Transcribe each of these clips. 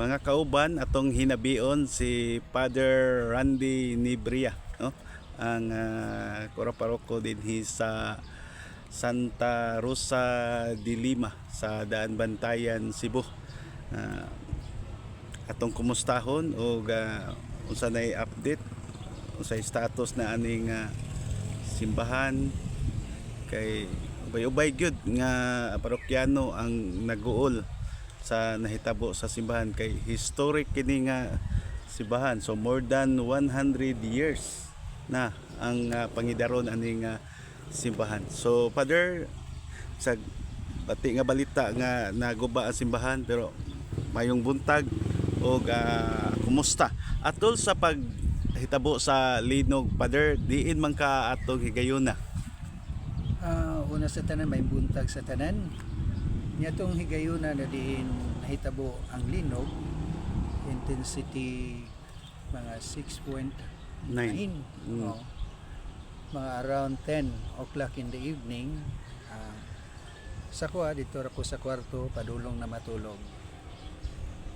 Mga kauban, atong hinabion si Father Randy Nibria, no? Ang kura paroko dinhi sa Santa Rosa de Lima sa Daan Bantayan, Cebu. Atong kumustahon og unsa nay update, unsay status na aning simbahan kay ubay-ubay gyud nga parokyano ang naguol sa nahitabo sa simbahan kay historic kini nga simbahan. So more than 100 years na ang pangidaron aning simbahan. So Father, sa bati nga balita nga naguba ang simbahan, pero mayong buntag og kumusta atol sa paghitabo sa linog, Father? Diin man ka atong higayuna? Una sa tanan, may buntag sa tanan. Niadtong higayuna na diin nahitabo ang linog, intensity mga 6.9. 9. Oh. Mga around 10 o'clock in the evening, sa kuha dito ra ko sa kwarto padulong na matulog.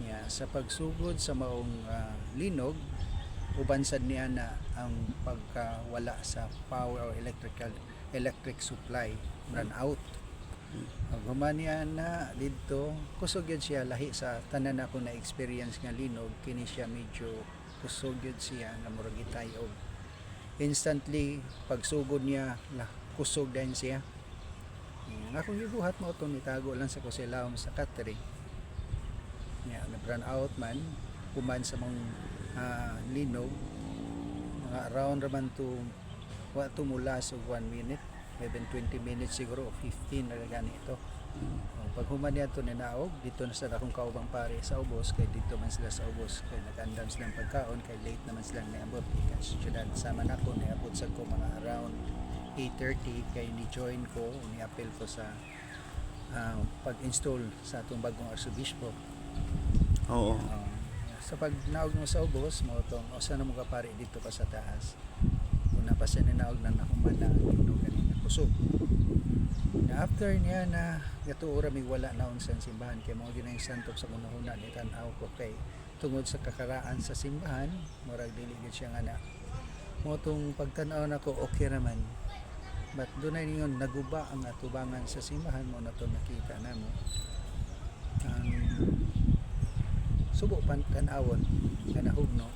Nya sa pagsugod sa maong linog, uban sad niya na ang pagkawala sa power or electric supply, run out. Pag human niya na didto, kusog yun siya, lahi sa tanan ako na experience nga linog, kini siya medyo kusog yun siya nga murag gitayog. Instantly pagsugod niya lah, kusog din siya. Ang akong gibuhat mo to, nitago lang sa ko sa ilawom sa katre. Nya nag-run out man human sa mga linog, mga around raman to, wa to mula og 1 minute, even 20 minutes siguro o 15 na gani ito. Oh, pag human niya to, ninaog dito na sa akong kaubang pare sa ubos kay dito man sila sa ubos kay nag-andam silang pagkaon kay late naman silang niabot ikan syudad. Sama nako, niabot sa ko mga around 8:30 kay ni-join ko, ni-apil ko sa pag-install sa atong bagong arsobispo. Sa pag naog mo sa ubos mo tong usa na mo ka pare dito pa sa taas, una pa siya ninaog na nahuman na linog kanina kusog na. After niya na gatuo ra mi, wala naon sa simbahan kay mao gyud ang santop sa kunahuna ni tan-aw ko kay tungod sa kakaraan sa simbahan, murag dili gyud siya nga na mo tong pagtan-aw nako, okay raman, but doon na ningon naguba ang atubangan sa simbahan mo na to nakita namo ang subo pan tan-awon nga nahugno.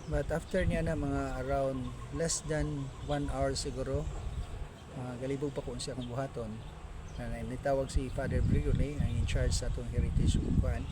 But after niya na mga around less than 1 hour siguro, galibog pa ko unsa akong buhaton na nitawag si Father Brigole, ang in charge sa atong heritage kuan.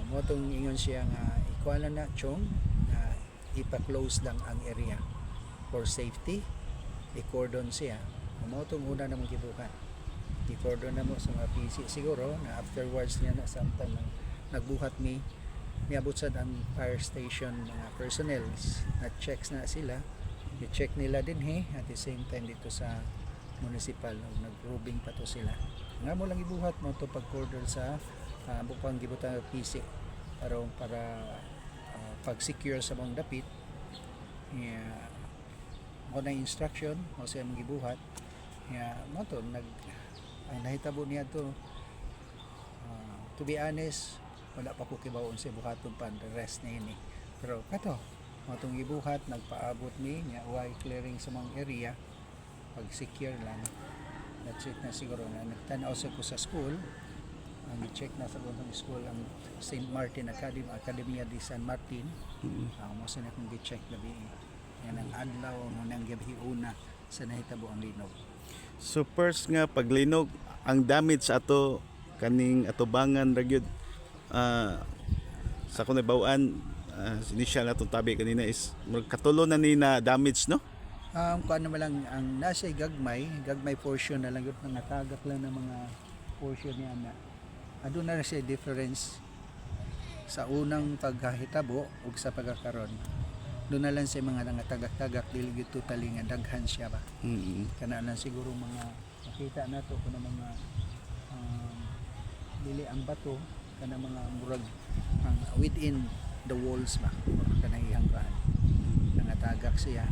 Mo tong ingon siya nga ikuan na chong na ipa-close lang ang area for safety, i-cordon siya. Mo tong una namong gibuhat, i-cordon na mo sa mga PC siguro na. Afterwards niya na sometime nang nagbuhat mi, niabot sad ang fire station mga personnels na checks na sila, i-check nila din he at the same time dito sa municipal og nag-roving pa to sila. Nga mo lang ibuhat mo to pag cordon sa bukang gibutang og PC para para pag-secure sa mga dapit. Yeah, mo na instruction mo sa among gibuhat. Yeah, mo to nag ang nahitabo niya to, to be honest, wala pa ko kibaw sa buhaton pa the rest na ini, pero kato mo tong gibuhat, nagpaabot mi nya way clearing sa mga area, pag secure lang. That's it na siguro. Na nagtan-aw sa ko sa school, ang i-check na sa kuntong school, ang St. Martin Academy, Academia de San Martin. Mo sa na akong gi-check gabi yan ang adlaw mo nang gabi una sa nahitabo ang linog. So first nga paglinog, ang damage ato kaning atubangan ra gyud, sa akong nabaw-an, initial atong tabi kanina is murag katulo na ni na damage, no? Kuan naman lang ang nasa gagmay, gagmay portion na lang yun, nangatagak lang ng mga portion niya na. Aduna na siya difference sa unang paghahitabo ug sa pagkakaron. Doon na lang sa mga nangatagak-tagak, dili gyud totally nga daghan siya ba. Kana lang siguro mga makita nato kuno mga dili ang bato, kana mga murag ang within the walls ba, kanang iyang kuan nangatagak siya.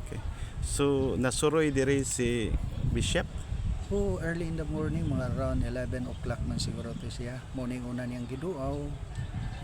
Okay. So nasuroy diri si Bishop. Oh, early in the morning, mga around 11 o'clock man siguro to siya. Morning una niyang giduaw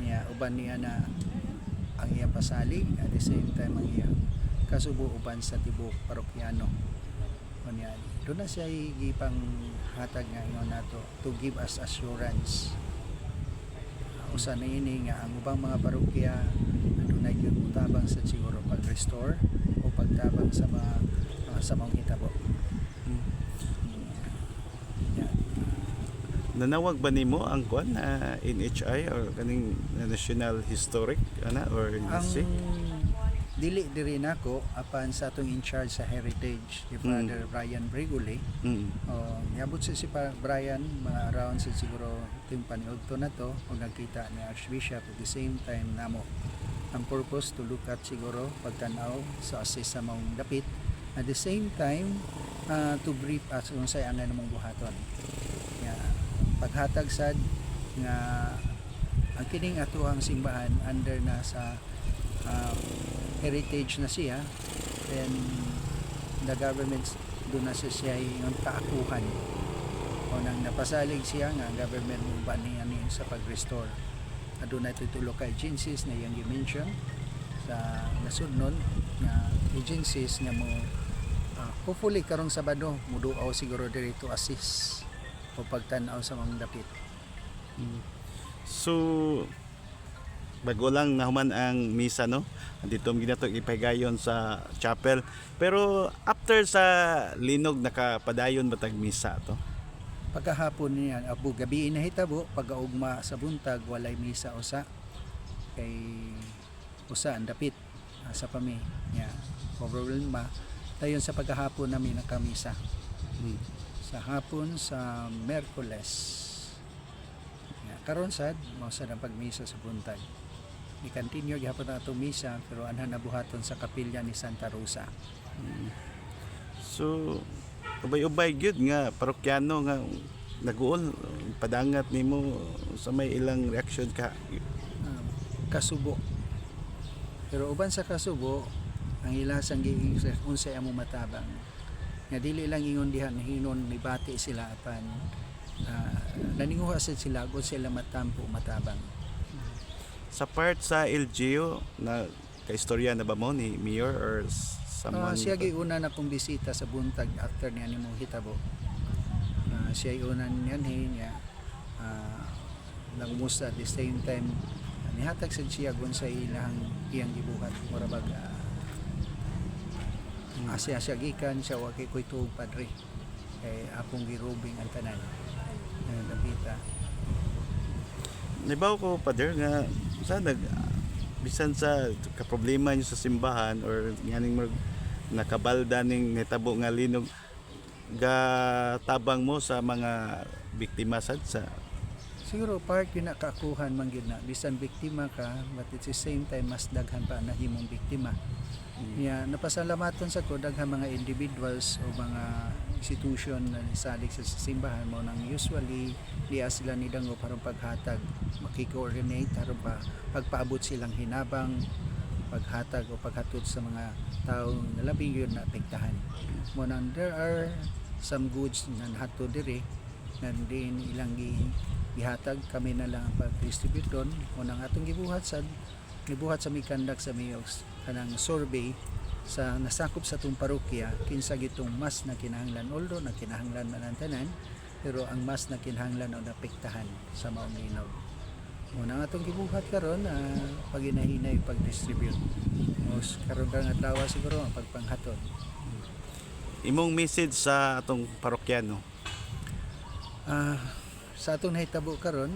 niya, uban niya na ang iyang pasalig, at the same time ang iyang kasubo uban sa tibok parokyano. Unya doon na siya gipang hatag nga ingon nato to give us assurance. Usa na ini nga ang ubang mga parokya adunay gyud mutabang sa siguro pag-restore o pagtabang sa mga sa mga hitabo. Yeah. Nanawag ba nimo ang kuan na NHI or kaning National Historic ana or Ang NSC? dili diri nako, apan sa atong in charge sa heritage, si Father Brian Briguli. Oh, niabot si Brian mga around sa siguro ting paniudto na to og nagkita ni Archbishop at the same time namo. Ang purpose to look at siguro pagtan-aw sa assist sa maong dapit, at the same time to brief us unsay angay namong buhaton. Nga paghatag sad nga ang kining atuang simbahan under na sa heritage na siya, then the government doon na siya yung kaakuhan o nang napasalig siya nga ang government mo ba niya ni sa pag-restore. Aduna ito tulo ka agencies na iyang gi-mention sa nasudnon nga agencies nga mo hopefully karong Sabado muduaw siguro diri to assist o pagtan-aw sa mga dapit. So bago lang nahuman ang misa, no, dito ang ginato ipahigayon sa chapel, pero after sa linog, nakapadayon ba tag misa to? Pagkahapon niya abu gabi na hitabo, pagkaugma sa buntag walay misa usa kay usa ang dapit asa pa mi nya problema. Dayon sa pagkahapon nami nakamisa sa hapon sa Merkules. Ya, karon sad mao sad ang pagmisa sa buntag. I-continue gihapon ang atong misa pero anhan nabuhaton sa kapilya ni Santa Rosa. So ubay-ubay gyud nga parokyano nga naguol padangat nimo, sa may ilang reaction ka? Kasubo. Pero uban sa kasubo, ang ilasang giing unsay amo matabang. Nga dili lang ingon diha na hinon mibati sila apan naninguha sad sila kung sila matampo matabang. Sa part sa LGU, na kaistorya na ba mo ni mayor or someone? Siya giuna na kong bisita sa buntag after niya ni mong hitabo. Siya una niyan niya nangumusta, at the same time nihatag sad siya kung sa ilang iyang gibuhat, mura bag asya siya gikan siya wa kay koy tuog, padre, kay akong girubing ang tanan dapita. Nabaw ko, Father, nga sa nag bisan sa kaproblema niyo sa simbahan or nganing mag nakabalda ning nitabo nga linog, ga tabang mo sa mga biktima sad sa Siguro part yun na kaakuhan man gyud na bisan biktima ka, but at the same time mas daghan pa na himong biktima. Niya napasalamaton sa ko daghan mga individuals o mga institution na nisalig sa simbahan mo nang usually diya sila ni dango para paghatag, makikoordinate aron pa pagpaabot silang hinabang, paghatag o paghatod sa mga tao na labi yun na apektahan mo. Nang there are some goods na nahatod diri na din ilang gihatag, kami na lang ang pag-distribute doon. Mo nang atong gibuhat sad, gibuhat sa mi conduct sa mi kanang survey sa nasakop sa atong parokya kinsa gitong mas nakinahanglan, although nakinahanglan man ang tanan, pero ang mas nakinahanglan o napektahan sa maong linog. Mo nang atong gibuhat karon, paginahinay pag-distribute. Mos karon karong adlaw siguro ang pagpanghatod. Imong message sa atong parokyano? Sa atong nahitabo karon,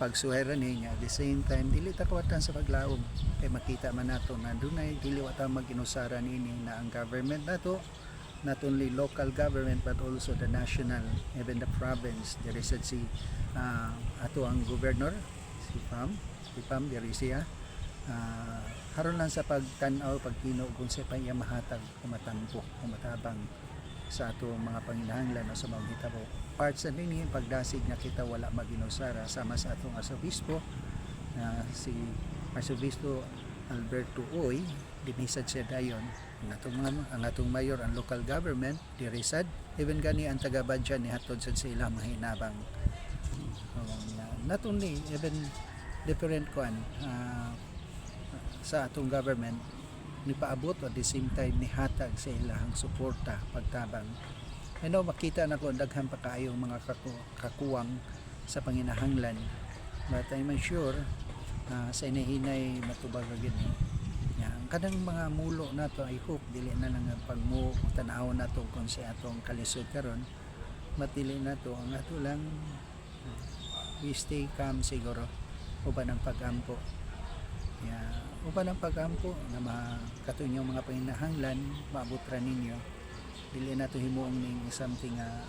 pagsuhera ni nga at the same time dili ta kawatan sa paglaom kay makita man nato na dunay dili wa ta mag-inusara niini na ang government nato, not only local government but also the national, even the province. There is si ato ang governor, si Pam diri siya haron lang sa pagtan-aw, pagkino kung sa pa iya mahatag o matampo o matabang sa atong mga panginahanglan o sa mga hitabo. Parts na din pagdasig nga kita wala maginusara sama sa atong arsobispo na si Arsobispo. Alberto Uy, dinhi sad siya dayon. Ang atong mayor, ang local government diri sad, even gani ang taga Badian ni hatod sad sa ilang mga hinabang. Not only, even different kuan sa atong government ni paabot, at the same time ni hatag sa ilahang suporta, pagtabang. I know makita na ko daghan pa kaayo mga kakuwang sa panginahanglan, but I'm sure sa inahinay matubag ra gyud ni. Ya, ang kanang mga mulo nato, I hope dili na lang ang pagmu tan-aw nato kung sa atong kalisod karon, matili nato ang ato lang, we stay calm siguro uban ang pagampo. Yeah, uban ang pagampo na makato inyong mga panginahanglan maabot ra ninyo. Dili nato himuong ning something nga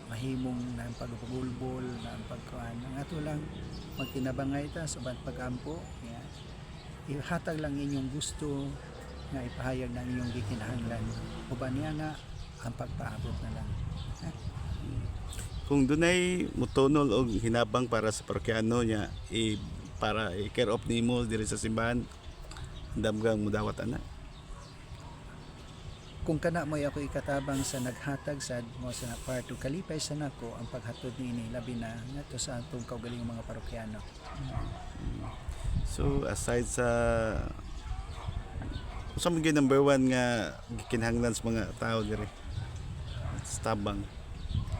mahimong na ang pagbulbol na ang pagkuan. Ang ato lang, magtinabangay ta sa uban pagampo. Yeah. Ihatag lang inyong gusto nga ipahayag ng inyong gikinahanglan, uban niya nga ang pagpaabot na lang. Kung dunay mutunol og hinabang para sa parokyano niya i para i-care of nimo diri sa simbahan, andam kang mudawat ana? Kung kana mo'y ako ikatabang sa naghatag sad mo sa part ug kalipay sa nako ang paghatod niini, labi na ngadto sa atong kaugalingong mga parokyano. So aside sa, unsa man gyud number one nga gikinahanglan sa mga tao diri sa Tabang?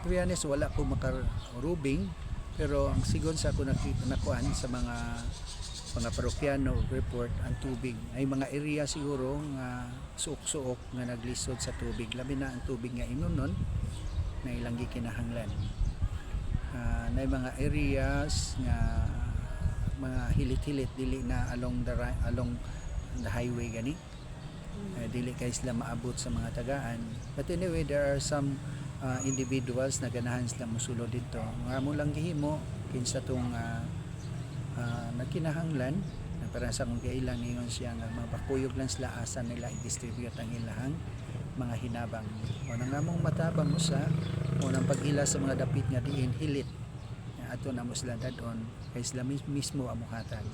To be honest, wala ko makarubing, pero ang sigon sa ako nakita, nakuan sa mga parokyano og report, ang tubig ay mga area siguro nga suok-suok nga naglisod sa tubig, labi na ang tubig nga inunon na ilang gikinahanglan. Na mga areas nga mga hilit-hilit, dili na along the highway gani, dili kay sila maabot sa mga tagaan. But anyway, there are some individuals na ganahan sila musulod dito. Nga mo lang gihimo kinsa tong nagkinahanglan na para sa akong kailang, ingon siya nga mapakuyog lang sila asa nila i-distribute ang ilahang mga hinabang. O nang among matabang usa o nang pag-ila sa mga dapit nga diin hilit, ato na mo sila dadon kay sila mismo amuhatan.